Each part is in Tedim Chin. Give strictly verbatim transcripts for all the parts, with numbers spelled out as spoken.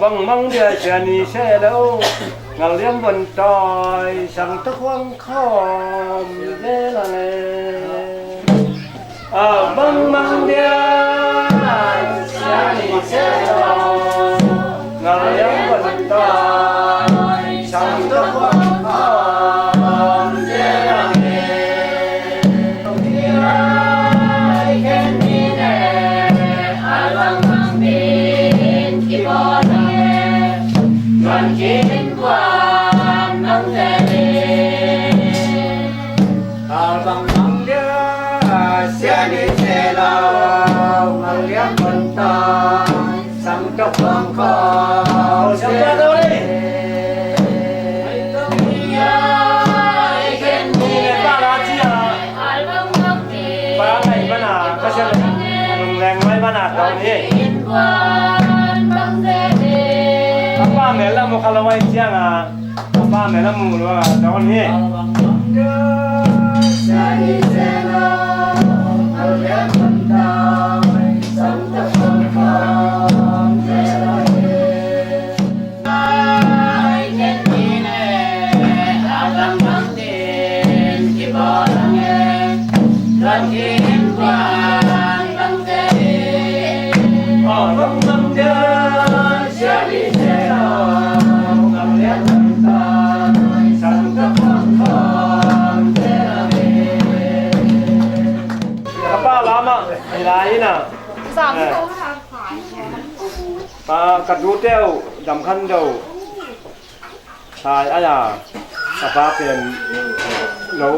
Bangmang dia sia ni se lo, ngal liam bon tai, sang ta khuang khawm de la le. A bangmang dia sia ni se lo, ngal liam bon tai, sang ta khuang khawm de la le. Pa ngai mana, ka sia lung leng mai mana tawh ni. A pa mel a mu kha lo ai ciang a, a pa mel a mu lo a tawh ni. Ka pa lamah i lai ina. Zam eh. Ko ha. Pa ka tute uh Dam Khan Do. Sai aya, ka pa pen lo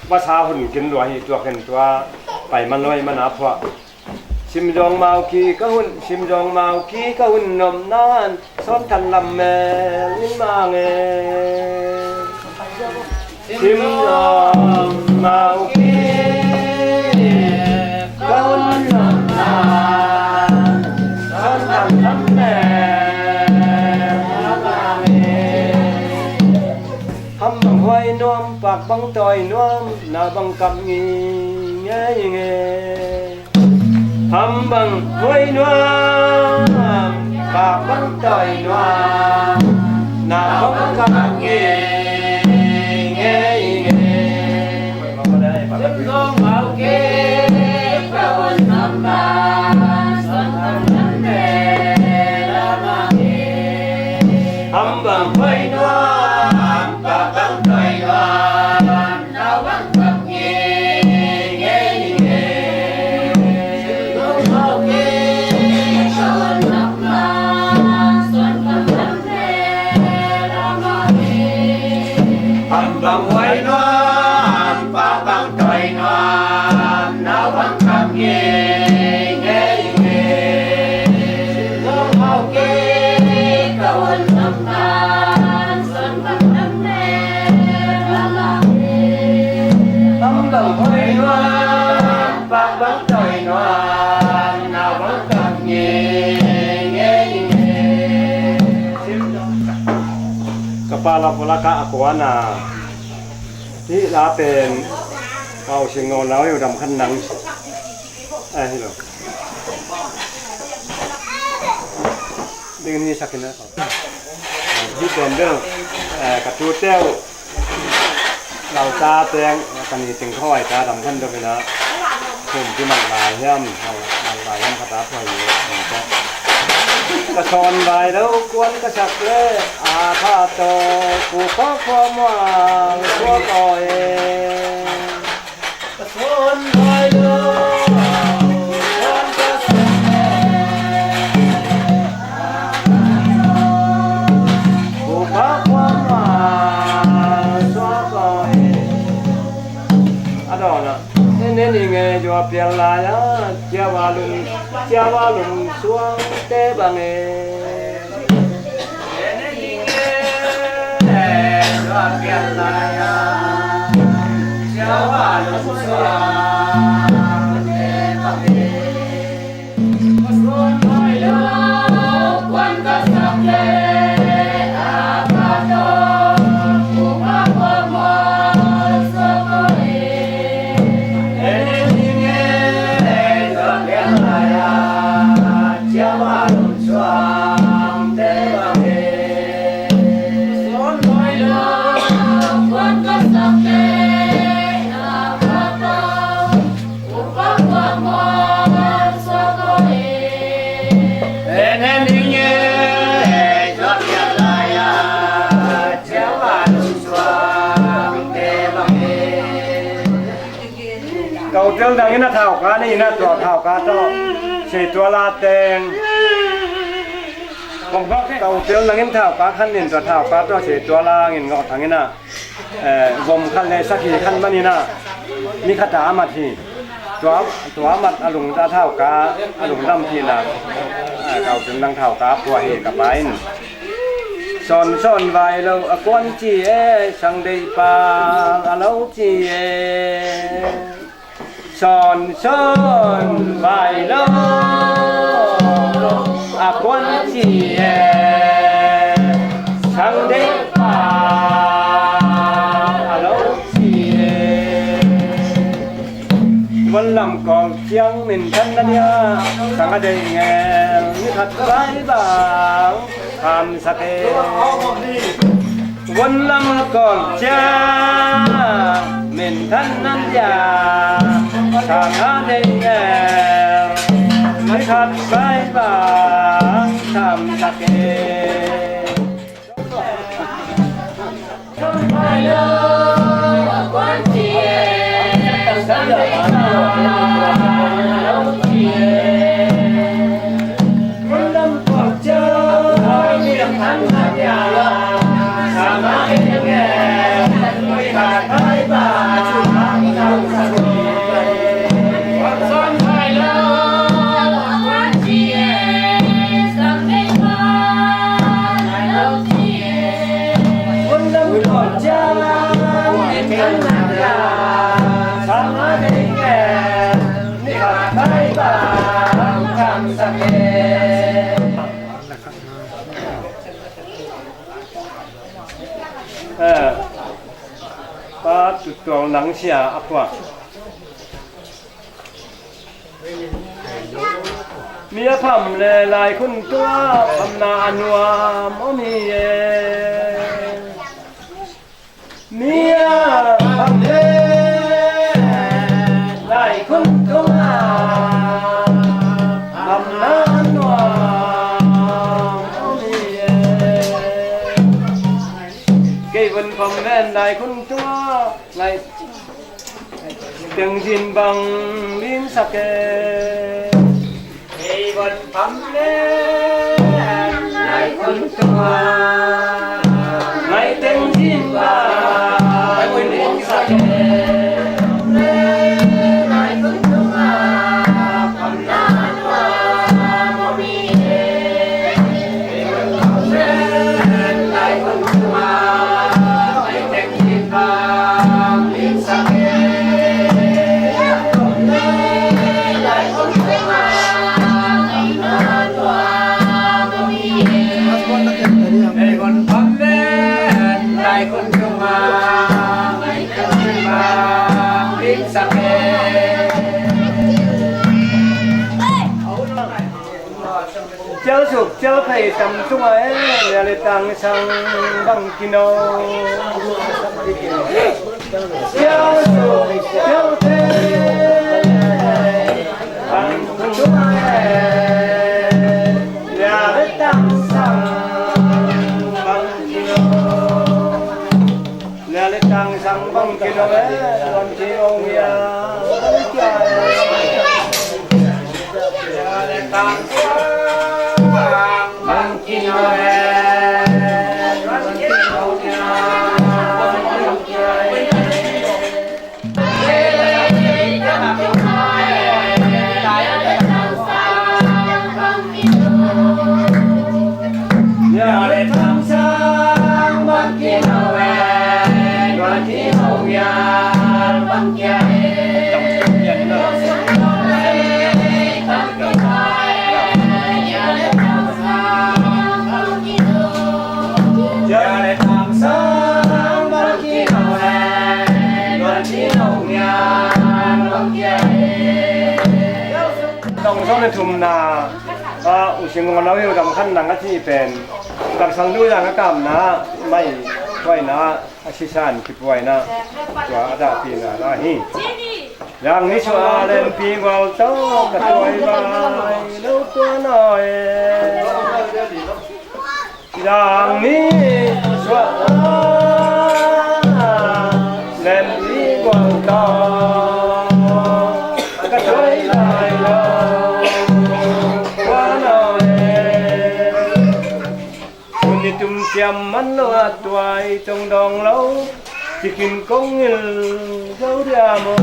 vasa hun kin lua hi, tua ken tua pai man lua hi, man a phuah. Sim zong mau ki ka hun, sim zong mau ki ka hun nop nan, Sawn Than Lam mel in mang e. Sim zong mau ki ka hun nop nan, Sawn Than Lam mel in mang e. Ham bang huai nuam, pak bang tawi nuam, na bang kap ngei ngei. Ham bang huai nuam, pak bang tawi nuam, na bang kap ngei ngei. Ham bang huai nuam, pak bang tawi nuam, na bang kap ngei ngei. Ham bang huai nuam, pak bang tawi nuam, na bang kap ngei ngei. Ham bang huai nuam, pak bang tawi nuam, na bang kap ngei ngei. Ka pa la pula ka a kuan a. Hih la pen Pau Sing Ngawn lau hi uh, Dam Khan Nang. Eh, hi lo. Ding ni sakin a ko. Hih pen bel, eh, ka tute uh Lau ta teng, ka ni ting khawai ta Dam Khan Do ina. Kum ki mat lai hiam, mat lai hiam ka ta phuai ni. Ka sawn vai lo kuan ka sak le, a pha to, ku kho kho mual, kho kho e. Ka sawn vai lo kuan ka sak le, ku kho kho mual, kho kho e. A dawn ah, en en ing e, zua pial lai-a ciau a lum, ciau a lum suangte bang e. En en ing e, zua pial lai-a ciau a lum suangte bang e. Hotel nangin a thauka nei in a, tua thauka tawh Seituala teng. Hotel nangin thauka khan in, tua thauka tawh Seituala ngin ngawh thangin a, eh, vom khat le sakhi khan manin a, ni khat a mat hi. Tua, tua mat a lungdam, thauka a lungdam hi na, eh, kau tun dang thauka pua hi ka pa in. Sawn sawn vai lo a kuan ci e, sang dei pa a lo ci e. Sawn sawn vai lo a kuan ci e, sang dei pa a lo ci e. Von lam kawl ciang min than na dia, sang a dei ngel ni khat vai bang tham sak e. Von lam kawl ciang min than na dia, sang a dei ngel ni khat vai bang tham sak e. Eh, pa tutual nang sia a pua. Mi a pham le laikhun tua phamna a nuam om hi e. Mi a pham le laikhun tua phamna a nuam om hi e. Kei von pham le laikhun tua ngai teng zin bang lim sak e. Kei von pham le laikhun tua ngai teng zin bang lim sak e. Cial suk cial phei tam tunga e, lia le tang sang bang kino. Cial suk cial phei tam tunga e, lia le tang sang bang kino. Lia le tang sang bang kino e, wan ci ong ya. Lia le tang sang bang kino e, wan ci ong ya. Tong sawm le thumna, a, U Sing Ngawng Nau Hiu Dam Khan Nang a cih pen, Tangsang Lui Lang a kamna, mai huaina, a sisan kipuaina, tua a dahpihna la hi. Yang ni sua lempi gual tawh ka tuai vai lo tua nawi. Yang ni sua lempi gual tawh Kam man lo a tuai tong dong lo, cikin kong ngil zo dia maw?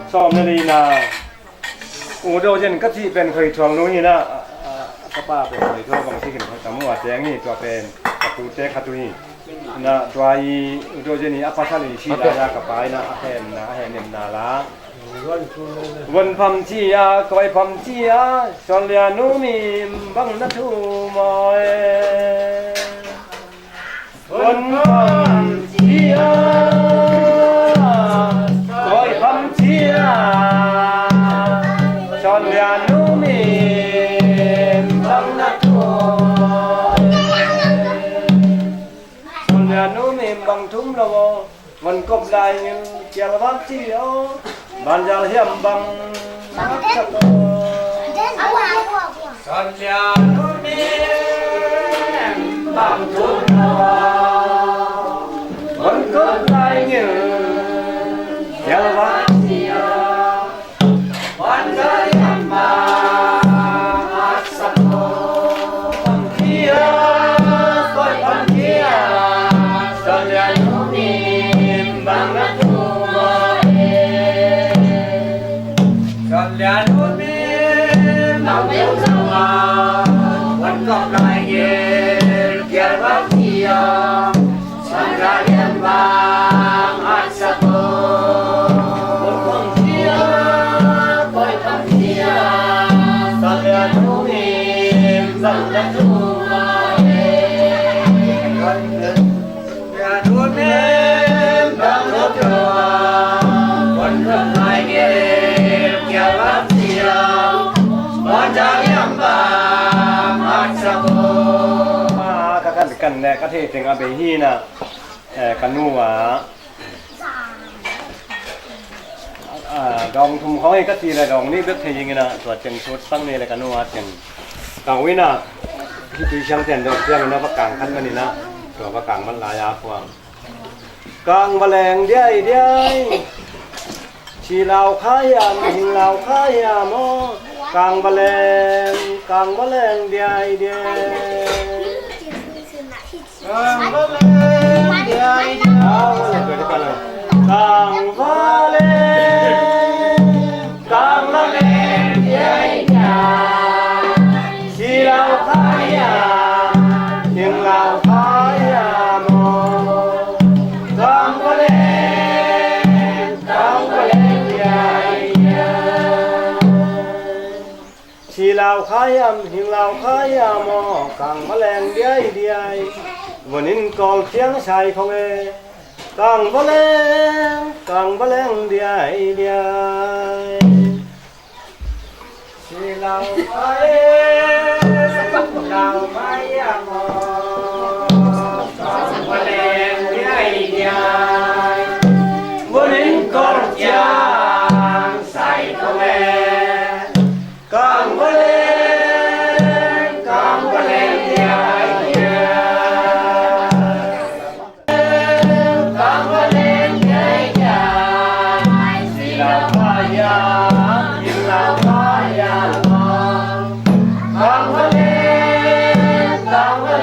Sawm na li na. U Do Zen ka cih pen Khoi Thuang nu hi na, a, a, ka pa pen Khoi Thuang bang si khin Khoi Tamu a teng hi, tua pen ka pute khat uh hi. Na, tua i U Do Zen i a pasal i si lai a ka pa i na, a khenna, a henemna la. Von pham ci a, koi pham ci a, Son Lia nu mi bang na thu maw e. Von pham ci a, koi pham ci a, Son Lia nu mi bang na thu. Son Lia nu mi bang thum lo. Von kop lai ngil kial vak ci aw, ban zal hiam bang haksa ko. Son Lia nu mi bang thum lo. Von kop lai ngil kial vak ci aw. Ka kan, kan ne ka thei teng a bei hi na. Eh, ka nu a, a, dawng thum khawng hi ka ci le dawng nih bek thei ing ina, tua ciang sut pang ni le ka nu a ciang. Ka u ina, hi tui siang ciang dawng siang ina va kang khan man ina, tua va kang man lai a puang. Kang va leng diai diai. Ci lau kha hiam, hing lau kha hiam aw. Kang va leng, kang va leng diai diai. Kang va leng diai diai. Kang va leng, kang va leng diai diai. Ci lau kha hiam, hing lau kha hiam aw. Kang va leng, kang va leng diai diai. Ci lau kha hiam, hing lau kha hiam aw, kang va leng diai diai. Vonin kawl ciang sai khong e. Kang va leng, kang va leng diai diai. Ci lau kha hiam, lau kha hiam aw, kang va leng diai diai. Vonin kawl ciang sai khong e. Kang va leng, kang va leng diai diai. Kang va leng diai diai. Ci lau kha hiam, hing lau kha hiam aw. Kang va leng, kang va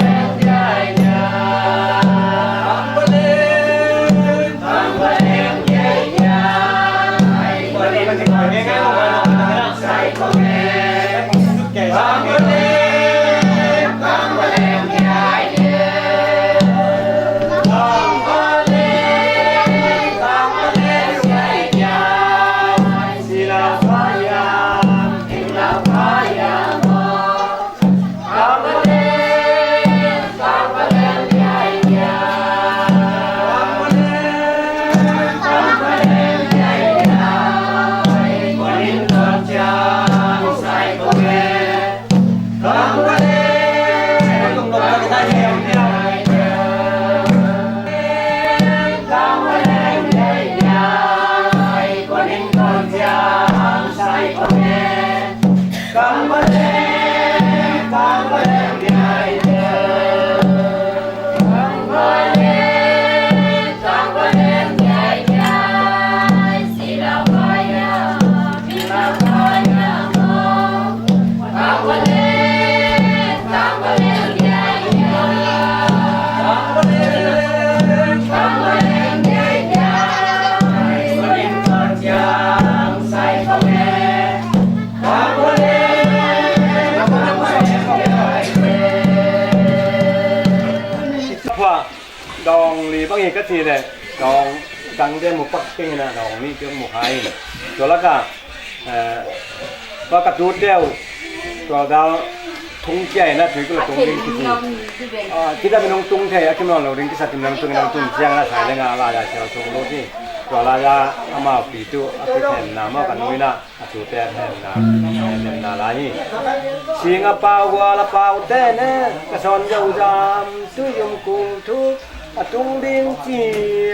Dawng li bang hi ka cih leh, dawng dangte mu pak keng in ah, dawng nih keng mu kha in. Tua lakah, eh, tua ka tute uh, tua gal thung cia in ah, tui kul a tung ding kici. Ah, kidam in hong tung thei, a kim nawn lo ding kisa, kim nang tung in hong tung ciang in ah, sai leng a lai-a siau sung lo ci. Tua lai-a amau pi tu a kikhenna maw ka nu in ah, a tute a khenna, a khenna lai hi. Sing a pau, gual a pau te ne, ka sawn zozam, tui um kung thu a tung ding ci e.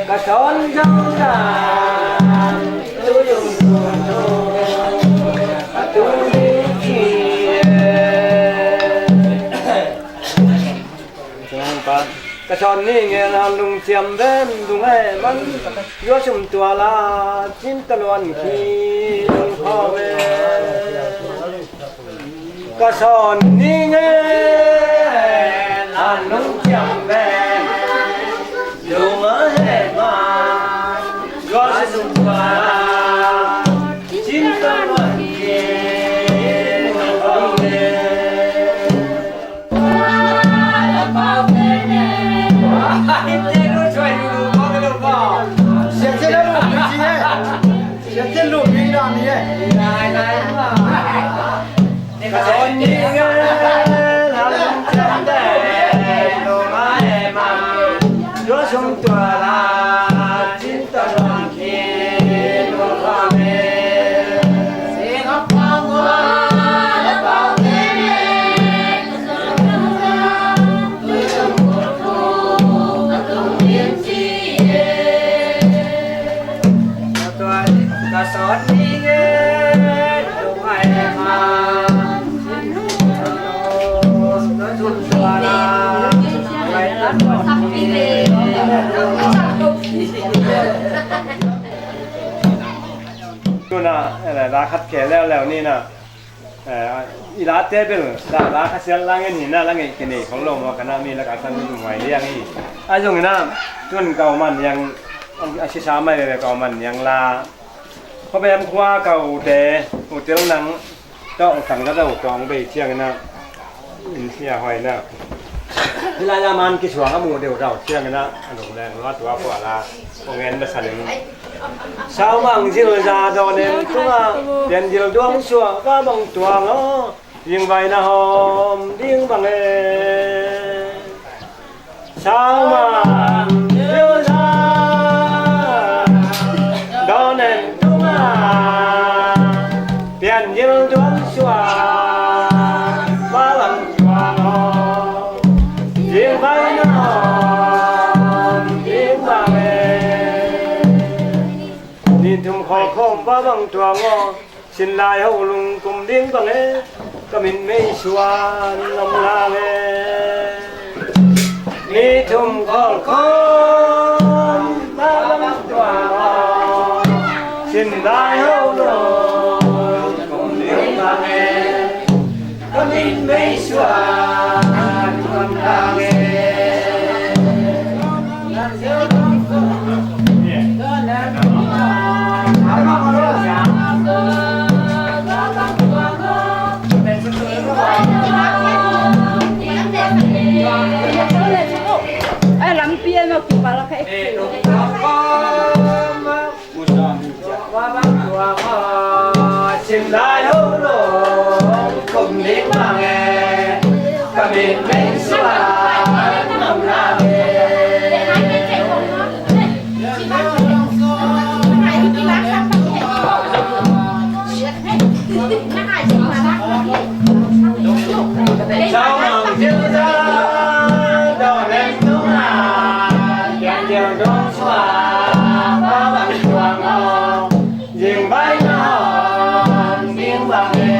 Ka sawn zozam, tui um kung thu a tung ding ci e. Ka sawn ni ngen a lungciam ven, lung a heh man, zua sum tuala, cin taluan khi lungkhawm e. Ka sawn ni ngen a lungciam ven, lung a heh man, zua sum tuala, cin taluan khi lungkhawm e. Tuna, eh, la khat khe leuleu ni na. Eh, i late bel, la, la kha sial la ngen hi na, la ngeih kinei khol lo maw, ka na mi la ka san mi mai liang hi. A zong hi na, tun kau man yang, a sisa mai ve kau man yang la. Khuabem khua kau te, hotel nang, tawh sang ka tawh tawng bei ciang hi na. In sia hoih na. Hih lai-ah man kisuang a muh deuh dau ciangin ah, a lungleng lua tua pua la, kong en masa ning. Saumang zilza dawn en tungah, pian zil duang suah va bang tuang aw, zingvaina hawm ding bang e. Saumang zilza dawn en tungah, pian zil duang suah va bang tuang aw, zingvaina hawm ding bang e. Ni thum khawlkhawm va bang tuang aw, Sinlai ho lungkum ding bang e, ka min mei suan om lang e. Ni thum khawlkhawm va bang tuang aw, Sinlai ho lungkum ding bang e, ka min mei suan om lang e. Ai, lampi ah ma pu ba la ka ek. Sinlai ho lungkum ding bang e, ka min mei suan om lang e. Saumang zilza dawn en tungah, pian zil duang suah va bang tuang aw, zingvaina hawm ding bang e.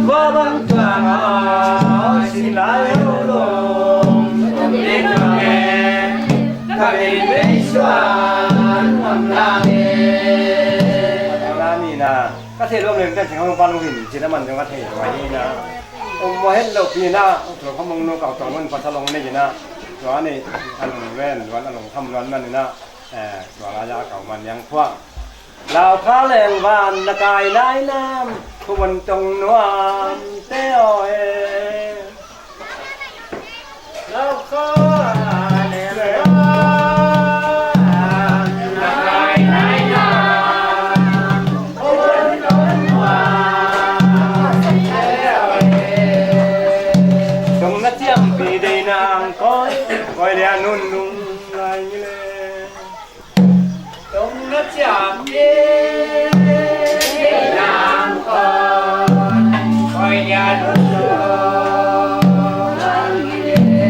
Va bang tuang aw, Sinlai ho lungkum ding bang e, ka min mei suan om lang e. Ka theih lawm leng kan sing hong pan hong hin cin a man zong ka theih lua hi na. Om mawh het loh pi na, tua kha mong nu kau tawng man pasal hong nei na. Tua ni a lungven luan, a lungkham luan man na. Eh, tua lai-a ka om a niang phuang. Lau kha leng van na kai nai nam, khuavon tong nuam te aw e. Lau kha leng van na kai nai nam, khuavon tong nuam te aw e. Tong na ciampi dei nang koi, koi lia nun nung lai ni le. Tong na ciampi dei nang koi, koi lia nun nung lai ni le.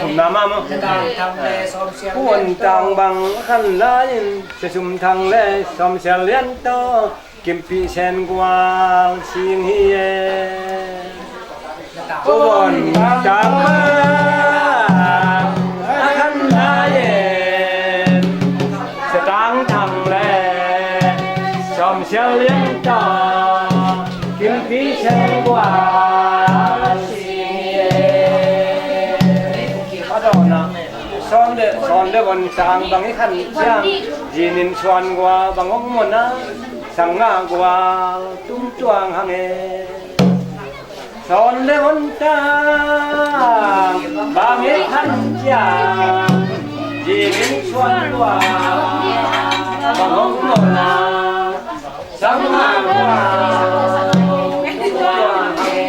Thumna mah maw? Kuan tang bang khan lai-in, Sia Sum Thang le Sawm Sial Lian tawh Kimpih Sen Gual sing hi e. Kuan tang bang khan lai-in, Sia Tang Thang le Sawm Sial Lian tawh Kimpih Sen Gual sing hi e. A dawnah, sawn le, sawn le von sang bang i khan ciang, zinin suan gua bang hong muan a, sang ngah gua tum tuang hang e. Sawn le von sang bang i khan ciang, zinin suan gua bang hong muan a, sang ngah gua tum tuang hang e.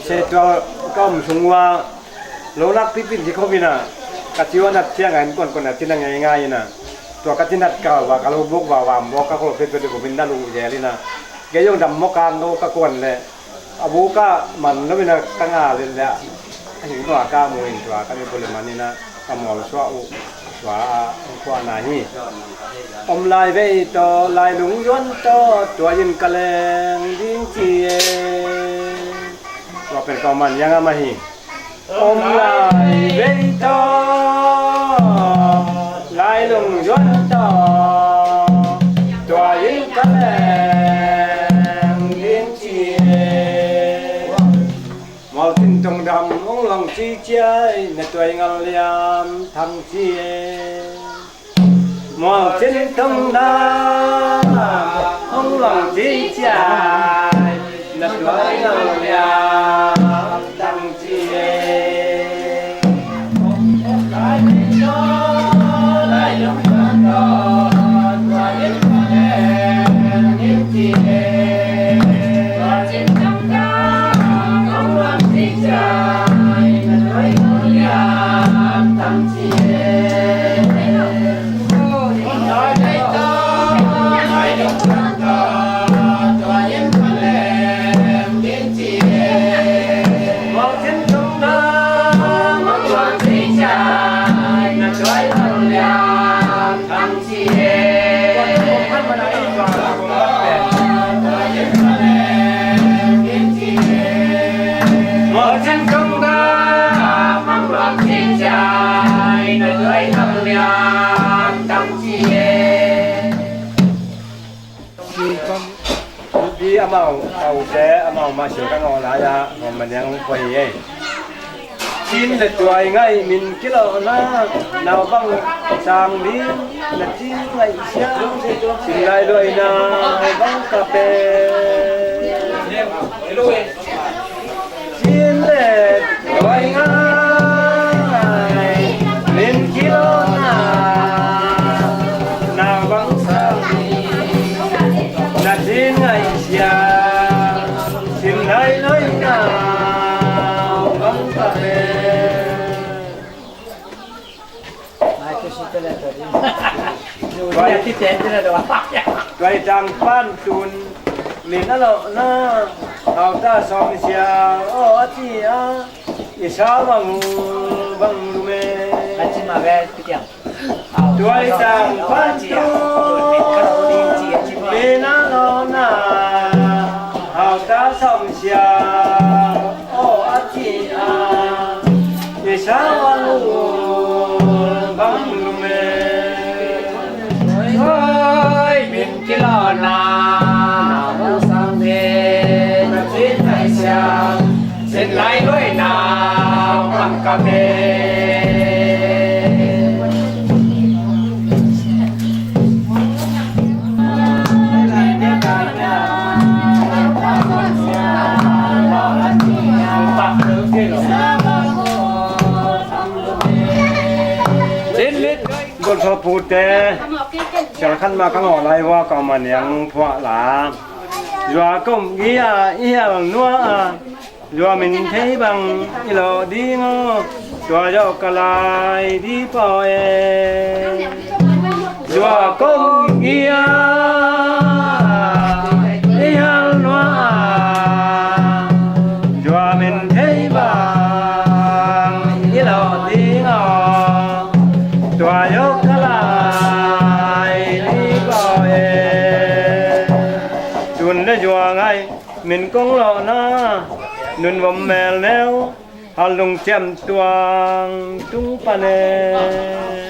Se tua ka om sung ua lo lak pipi in kikhop in a, ka ci ua nat ciang a in kuankuan a ci na ngeingai in a, tua ka ci nat ka ua ka lo buk ua vam buk ka kol pipi in kikhop in na lu zel in a, kei zong dam mawk a lo ka kuan leh a buk ah man lo in a ka nga leh leh a hing tua ka mu in tua ka mi bu leh man in a ka mual suah uh suah a hong kuan a hi. Om lai vei tawh lailung zuan tawh tua in ka leng ding ci e. Tua pen ka om a niang a mah hi. Om lai vei tawh lailung zuan tawh tua in ka leng ding ci e. Mual cin tong dam hong long ci ciai na tuai ngal liam thang ci e. Mual cin tong dam hong long ci ciai na tuai ngal liam thang ci e. Ute amau mah sia ka ngawh lai-ah Hong Maniang hong poi hi ei. Cin le tuai ngaih min kilawhna, naupang sang ding na cin ngaihsia, sin lai luaina bang ka pe. Cin le tuai ngaih min kilawhna, naupang sang ding na cin ngaihsia, sin lai luaina bang ka pe. Tuai tang pan tun min a lawhna, hauta sawm sia aw a ci a, i sa bang uh bang lum e. Tuai tang pan tun min a lawhna, hauta sawm sia aw a ci a, i sa bang uh bang lum e. Tuai min kilawhna, naupang sang ding na cin ngaihsia, sin lai luaina bang ka pe. Golthaw pute, sial khat mah ka ngawh lai uh a, ka Hong Maniang phuah la. Zua ka um gi a i hel nuah a, zua min thei bang i lawh ding aw, tua zawh ka lai ding pah e. Zua ka um gi a i hel nuah a, zua min thei bang i lawh ding aw, tua zawh ka lai ding pah e. Tun le zua ngaih min kong lawhna, nun vom mel neu, hal lung ciam tuang tung pan e.